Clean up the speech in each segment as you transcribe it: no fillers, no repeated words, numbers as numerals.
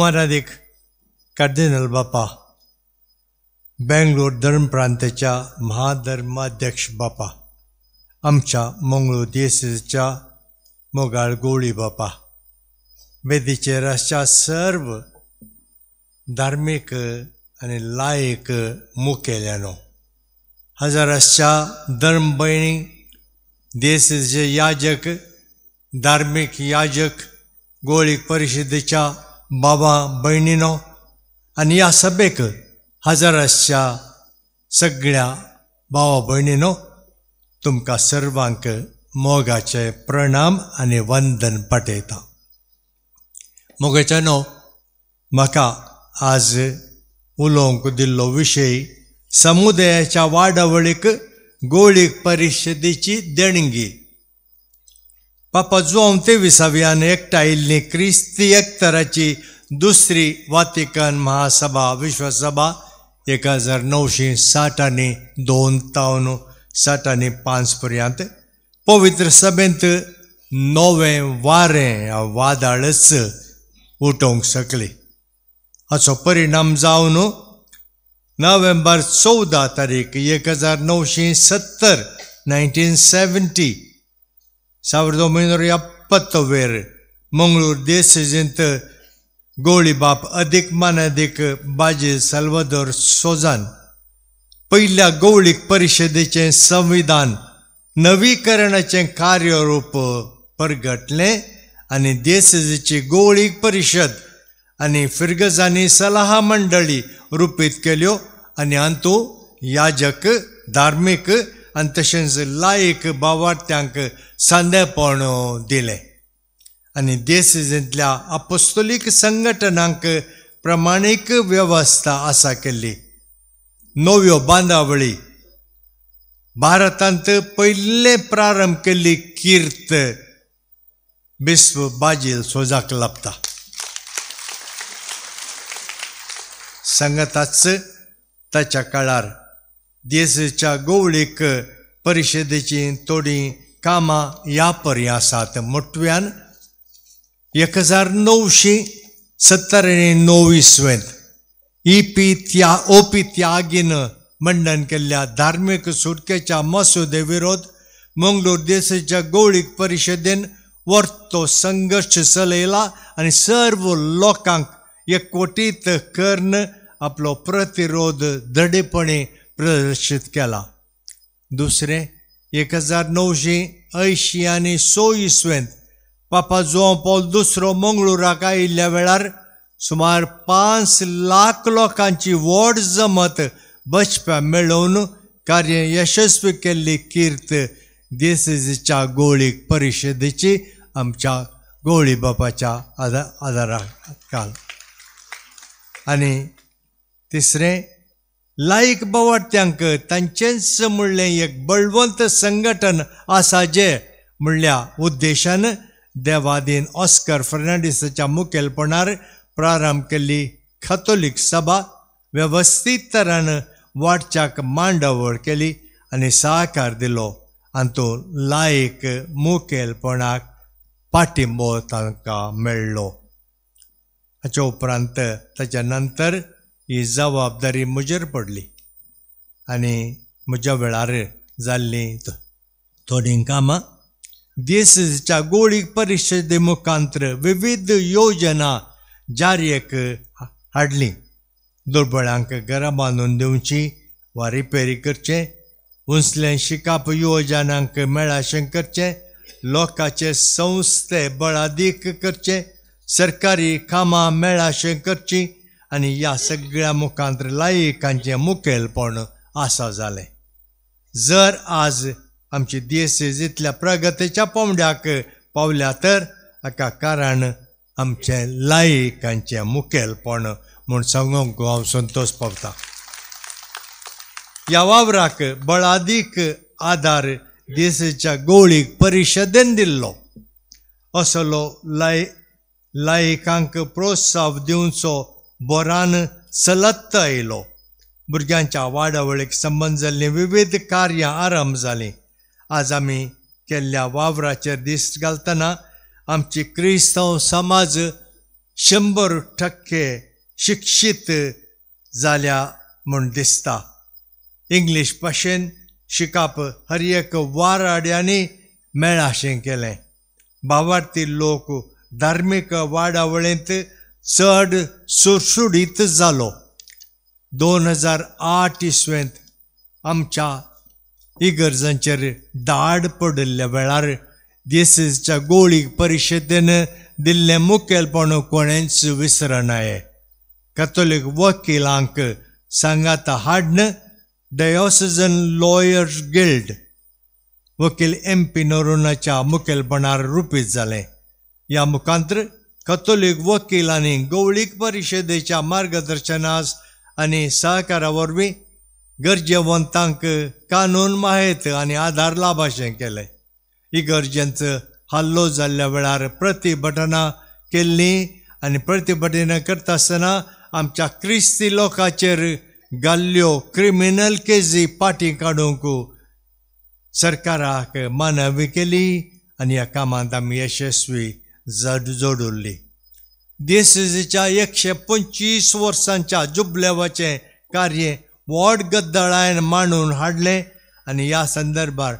भोवमानादीक कार्दिनल बापा, बेंगलोर धर्म प्रांताच्या महाधर्माध्यक्ष बापा, आमच्या मंगळूर देसाच्या मोगाळ गोळी बापा, वेदीचेर आसच्या सर्व धार्मीक आनी लायक मुखेल्यानो, हजर आसच्या धर्म भयणी, देसाचे याजक, धार्मीक याजक, गोळीक परिशदेच्या बाबा भयणीनो आनी ह्या सभेक हजर आसच्या सगळ्या भावा भयणीनो, तुमकां सर्वांक मोगाचे प्रणाम आनी वंदन पाठयता. मोगाच्यानो, म्हाका आज उलोवंक दिल्लो विशय समुदायाच्या वाडावळीक गोळीक परिशदेची देणगी. पापा जुआंव तेविसाव्यान एकठांयिल्ली क्रिस्ती एकतराची दुसरी वातिकन महासभा विश्वसभा 1960 आनी 2 तावन 60 आनी 5 पर्यंत पवित्र सभेंत नवें वारें वादळच उठोवंक शकली. हाचो परिणाम जावन नोव्हेंबर 14 तारीख 1970 1970 1970 मंगळूर देसेजींत गोळीबाप अदीक मानादीक बाजी साल्वादोर सोजान पयल्या गौळीक परिशदेचें संविधान नवीकरणाचें कार्यरूप परगटलें आनी देसेजीची गौळीक परिशद आनी फिर्गजांनी सलाहा मंडळी रुपीत केल्यो आनी हातूंत याजक, धार्मीक आनी तशेंच लायक भावार्थ्यांक सांदेपण दिलें आनी देसेजींतल्या आपोस्तोलीक संघटनांक प्रमाणीक वेवस्था आसा केल्ली. नव्यो बांदावळी भारतांत पयलें प्रारंभ केल्ली कीर्त बिस्प बाजील सोजाक लाभता. सांगताच ताच्या काळार देसाच्या गौळीक परिशदेची थोडीं कामां ह्या परी आसात. मोटव्यान 1979 इसवेंत ओ पी त्यागीन मंडन केल्ल्या धार्मीक सुटकेच्या मसुदे विरोध मंगलोर देसाच्या गौळीक परिशदेन वर्तो संघर्श चलयला आनी सर्व लोकांक एकवटीत करून आपलो प्रतिरोध दृढपणे प्रदर्शीत केला. दुसरें 1980 आनी 100 इसवेंत पापा जुआंव पॉल दुसरो मंगळुराक आयिल्ल्या वेळार सुमार 5 लाख लोकांची व्हड जमत बचप्या मेळोवन कार्य यशस्वी केल्ली कीर्त देसेजीच्या गौळीक परिशदेची आमच्या गौळी बापाच्या आदाराकाल. आनी तिसरें, लायक भावार्थ्यांक तांचेंच म्हणलें एक बळवंत संघटन आसा जें म्हणल्या उद्देशान देवादीन ऑस्कर फर्नांडीसाच्या मुखेलपणार प्रारंभ केल्ली कॅथोलीक सभा वेवस्थीत तरान वाडच्याक मांडावळ केली आनी सहकार दिलो आनी तो लायक मुखेलपणाक पाठिंबो तांकां मेळ्ळो. हाच्या उपरांत ताच्या नंतर ही जबाबदारी म्हजेर पडली आनी म्हज्या वेळार जाल्लीं थोडीं कामां देसाच्या गौळीक परिशदे मुखांतर विविध योजना जारीक हाडली. दुर्बळांक घरां बांदून दिवची वा रिपेरी करचें, उंचलें शिकाप योजनांक मेळाशें करचें, लोकांचे संस्थे बळादीक करचें, सरकारी कामां मेळाशें करचीं आनी ह्या सगळ्या मुखांतर लायकांचें मुखेलपण आसा जालें. जर आज आमची देसेजींतल्या प्रगतीच्या पावंड्याक पावल्या तर हाका कारण आमचें लायकांचें मुखेलपण म्हूण सांगूंक हांव संतोश पावता. ह्या वावराक बळादीक आदार देसाच्या गौळीक परिशदेन दिल्लो. असलो लायकांक प्रोत्साहन दिवचो बोरान चलत आयलो. भुरग्यांच्या वाडावळीक संबंद जाल्लीं विविध कार्यां आरंभ जालीं. आज आमी केल्ल्या वावराचेर दिश्ट घालतना आमची क्रिस्तांव समाज 100% शिक्षीत जाल्या म्हूण दिसता. इंग्लीश भाशेन शिकप हर एक वाराड्यांनी मेळाशें केलें. भावार्थी लोक धार्मीक वाडावळींत चड सुडसुडीत जालो. 2008 इसवेंत आमच्या इगर्जांचेर दाड पडिल्ल्या वेळार देसीच्या गोळी परिशदेन दिल्लें मुखेलपण कोणेंच विसरनाये. कॅथोलीक वकिलांक सांगाता हाडन डायोसिजन लॉयर्स गिल्ड वकील एम पी नोरोनाच्या मुखेलपणार रुपीत जालें. ह्या मुखांतर कॅथोलीक वकिलांनी गवळीक परिशदेच्या मार्गदर्शनास आनी सहकारा वरवीं गरजेवंतांक कानून माहेत आनी आदार लाभाशें केलें. इगर्जेंत हल्लो जाल्ल्या वेळार प्रतिभटनां केल्लीं आनी प्रतिभटनां करता आसतना आमच्या क्रिस्ती लोकांचेर घाल्ल्यो क्रिमिनल केजी फाटीं काडूंक सरकाराक मानवी केली आनी ह्या कामांत आमी यशस्वी जोडुल्ली. देसीच्या 125 वर्सांच्या जुबलेवाचें कार्य व्हड गद्दळायन मांडून हाडलें आनी ह्या संदर्भार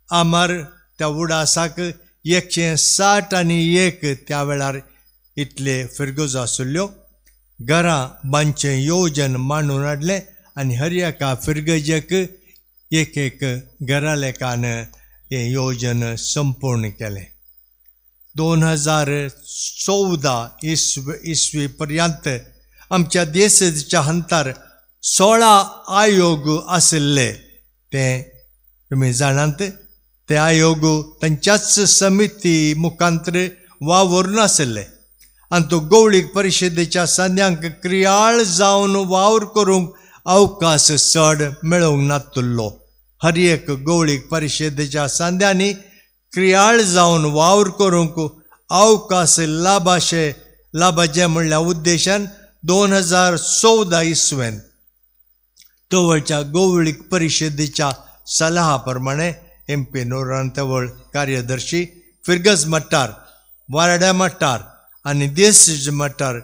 आमर त्या उडासाक 161 त्या वेळार इतले फिरगज आशिल्ल्यो घरां बांदचें योजन मांडून हाडलें आनी हर एका फिरगजेक एक एक घरा लेखान हें योजन संपूर्ण केलें. 2014 इसवी पर्यंत आमच्या देशाच्या हंतार 16 आयोग आशिल्ले ते तुमी जाणात. ते आयोग तांच्याच समिती मुखांतर वावरून आशिल्ले आनी तो गवळीक परिशदेच्या सांद्यांक क्रियाळ जावन वावर करूंक अवकाश चड मेळोवंक नातुल्लो. हर एक गवळीक परिशदेच्या सांद्यांनी क्रियाळ जावन वावर करूंक अवकाश लाभाशे लाभाचें म्हणल्या उद्देशान 2014 इसवेन तवळच्या गवळीक परिशदेच्या सलाहा प्रमाणे एम पी नोरान तवळ कार्यदर्शी फिरगज मट्टार वारड्या मट्टार आनी देश मट्टार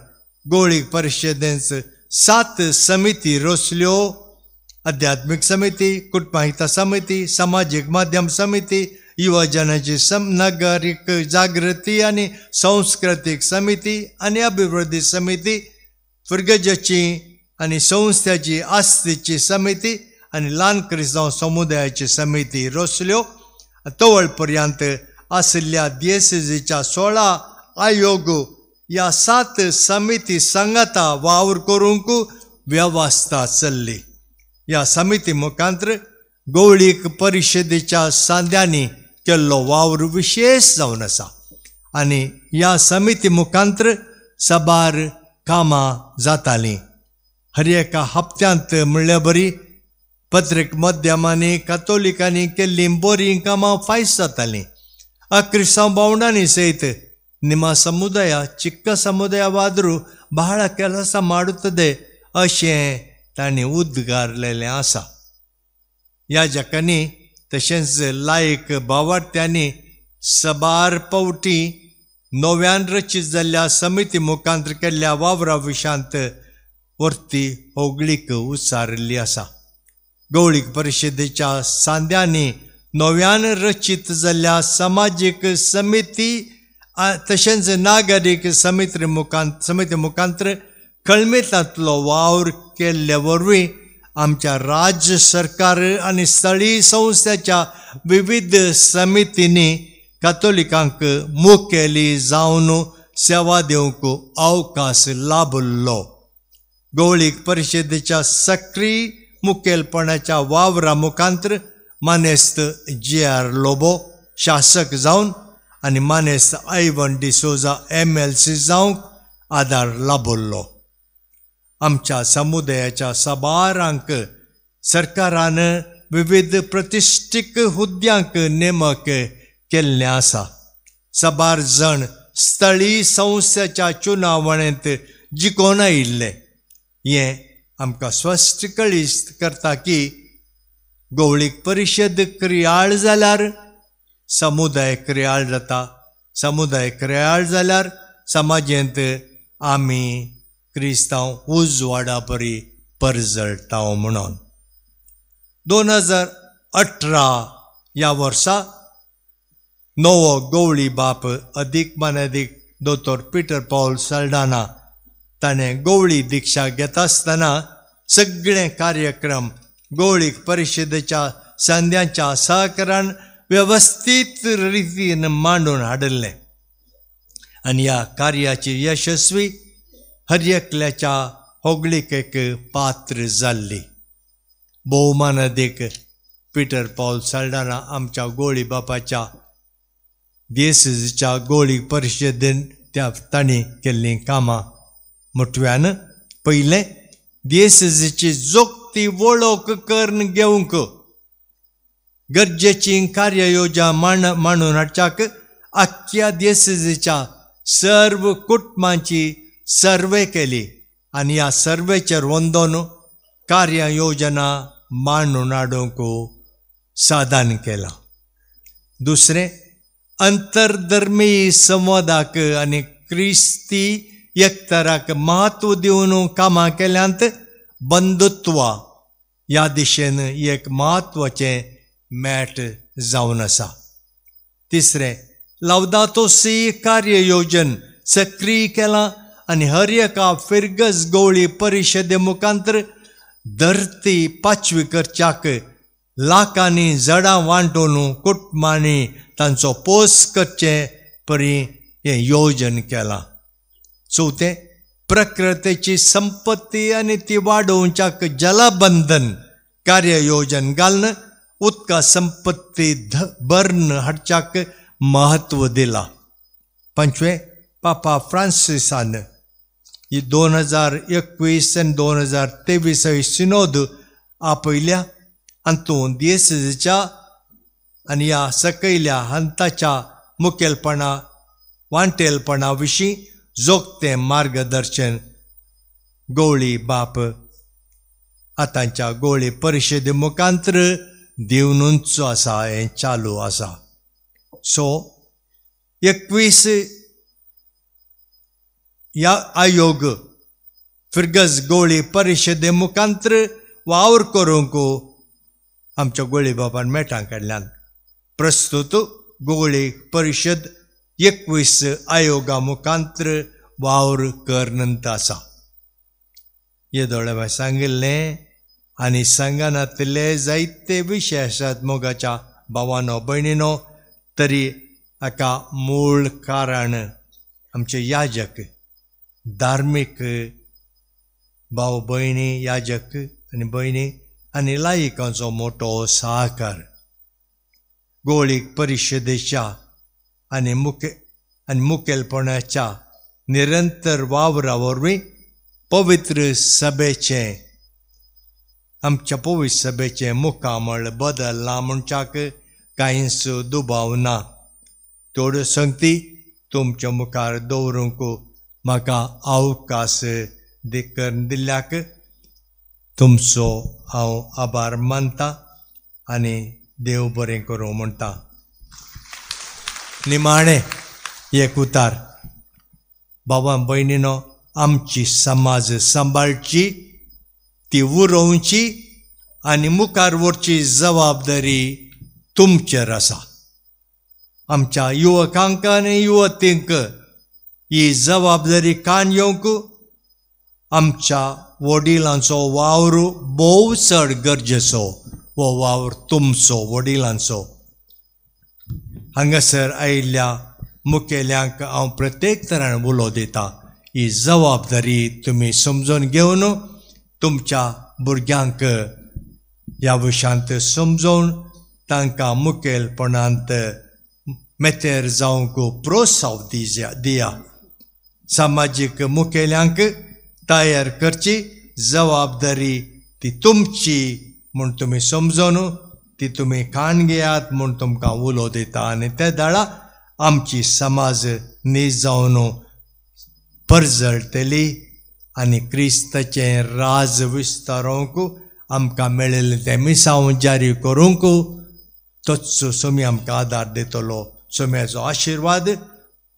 गवळीक परिशदेंत 7 समिती रचल्यो. आध्यात्मीक समिती, कुटुंबहिता समिती, समाजीक माध्यम समिती, युवजनाची नागरीक जागृती आनी सांस्कृतीक समिती आनी अभिवृद्धी समिती, फिरगजाची आनी संस्थेची आस्तीची समिती आनी ल्हान क्रिस्तांव समुदायाची समिती रचल्यो. तवळ पर्यंत आशिल्ल्या देसीच्या 16 आयोग ह्या 7 समिती सांगाता वावर करूंक वेवस्था चल्ली. ह्या समिती मुखांतर गवळीक परिशदेच्या सांद्यांनी केल्लो वावर विशेष जावन आसा आनी ह्या समिती मुखांतर साबार कामां जातालीं. हर एका हप्त्यांत म्हणल्यार बरी पत्रिक माध्यमांनी कॅथोलिकांनी केल्लीं बरीं कामां फायस जातालीं. क्रिस्तांव भावंडांनी सयत ನಿಮ್ಮ ಸಮುದಾಯ ಚಿಕ್ಕ ಸಮುದಾಯವಾದರೂ ಬಹಳ ಕೆಲಸ ಮಾಡುತ್ತದೆ अशें तांणी उद्गारलेलें आसा. याजकांनी तशेंच लायक भावार्थ्यांनी साबार पावटी नव्यान रचीत जाल्ल्या समिती मुखांतर केल्ल्या वावरा विशांत वरती होगळीक उचारिल्ली आसा. गवळीक परिशदेच्या सांद्यांनी नव्यान रचीत जाल्ल्या समाजीक समिती तशेंच नागरीक समिती मुखांतर कळमेतांतलो वावर केल्ले वरवीं आमच्या राज्य सरकार आनी स्थळीय संस्थेच्या विविध समितींनी कॅथोलिकांक मुखेली जावन सेवा दिवंक अवकाश लाभलो. गवळीक परिशदेच्या सक्रीय मुखेलपणाच्या वावरा मुखांतर मानेस्त जे आर लोबो शासक जावन आनी मानेस्त आयवन डिसोजा MLC जावंक आदार लाभलो. आमच्या समुदायाच्या साबारांक सरकारान विविध प्रतिश्ठीक हुद्द्यांक नेमक केल्लें आसा. साबार जण स्थळीय संस्थेच्या चुनावणेंत जिखून आयिल्ले. हें आमकां स्पश्ट कळीत करता की गवळीक परिशद क्रियाळ जाल्यार समुदाय क्रियाळ जाता, समुदाय क्रियाळ जाल्यार समाजेंत आमी क्रिस्तांव उजवाडा परी परजळटा म्हणून. 2018 ह्या वर्सा नवो गवळी बाप अदीक मानादीक दोतोर पिटर पावल साल्डाना ताणें गवळी दिक्षा घेता आसतना सगळे कार्यक्रम गवळीक परिशदेच्या संद्यांच्या सहकारान वेवस्थीत रितीन मांडून हाडिल्लें आनी ह्या कार्याची यशस्वी हर एकल्याच्या होगळिकेक पात्र जाल्ली. भोवमानादीक पिटर पावल साल्डाना आमच्या गोळी बापाच्या देसच्या गोळी परिशदेन त्या तांणी केल्लीं कामां मोटव्यान पयलें देसची जोगती वळख करून घेवंक गरजेची कार्ययोजना मांडून हाडच्याक आख्ख्या देसच्या सर्व कुटुंबांची सर्वे केली आनी ह्या सर्वेचेर वंदोन कार्ययोजना मांडून हाडूंक साधन केलां. दुसरें, अंतरधर्मीय संवादाक आनी क्रिस्ती एकताराक म्हत्व दिवन कामां केल्यांत बंधुत्व ह्या दिशेन एक म्हत्वाचें मॅट जावन आसा. तिसरें, लावदातो सी कार्ययोजन सक्रीय केलां आनी हर एका फिरगज गवळी परिशदे मुखांतर धरती पाचवी करच्याक लाखांनी झाडां वांटून कुटुंबांनी तांचो पोस करचे परी हें योजन केलां. चवथें, प्रकृतीची संपत्ती आनी ती वाडोवच्याक जलबंधन कार्ययोजन घालून उदका संपत्ती भरून हाडच्याक म्हत्व दिलां. पांचवें, पापा फ्रांसिसान ही 2021 आनी 2023 सिनोद आपयल्या हातूंत देसच्या आनी ह्या सकयल्या हंताच्या मुखेलपणा वांटेलपणा विशीं जोगतें मार्गदर्शन गवळी बाप आतांच्या गवळी परिशदे मुखांतर दिवनूच आसा, हें चालू आसा. सो 21 ह्या आयोग फिरगज गवळी परिशदे मुखांतर वावर करूंक आमच्या गोळी बाबान मेटां कडल्यान प्रस्तुत गोळी परिशद 21 आयोगा मुखांतर वावर करनंत आसा. येदोळे सांगिल्लें आनी सांगनातले जायते विशय आसात मोगाच्या भावानो भयणीनो, तरी हाका मूळ कारण आमचे याजक धार्मीक भाव भयणी याजक आनी भयणी आनी लायकांचो मोटो सहकार गोळीक परिशदेच्या आनी मुखेलपणाच्या निरंतर वावरा वरवीं पवित्र सभेचें आमच्या पवित्र सभेचें मुखामळ बदललां म्हणच्याक कांयच दुबाव ना. थोड्यो संगती तुमच्या मुखार दवरूंक म्हाका अवकाश करून दिल्ल्याक तुमचो हांव आभार मानता आनी देव बरें करूं म्हणटा. निमाणें एक उतार, बाबा भयणीनो, आमची समाज सांबाळची, ती उरोवची आनी मुखार व्हरची जबाबदारी तुमचेर आसा. आमच्या युवकांक आनी युवतींक ही जबाबदारी कान येवंक आमच्या वडिलांचो वावर भोव चड गरजेचो. हो वावर तुमचो वडिलांचो. हांगासर आयिल्ल्या मुखेल्यांक हांव प्रत्येक तरान उलो दिता, ही जबाबदारी तुमी समजून घेवन तुमच्या भुरग्यांक ह्या विशयांत समजोवन तांकां मुखेलपणांत मेतेर जावंक प्रोत्साव दिया. सामाजीक मुखेल्यांक तयार करची जबाबदारी ती तुमची म्हूण तुमी समजून ती तुमी खाण घेयात म्हूण तुमकां उलो दिता आनी ते दाळा आमची समाज नीज जावन परजळटली आनी क्रिस्ताचें राज विस्तारोवंक आमकां मेळिल्लें तें मिसांव जारी करूंक तोच सोमी आमकां आदार दितलो. सोम्याचो आशिर्वाद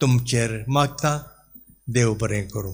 तुमचेर मागता. देव बरें करूं.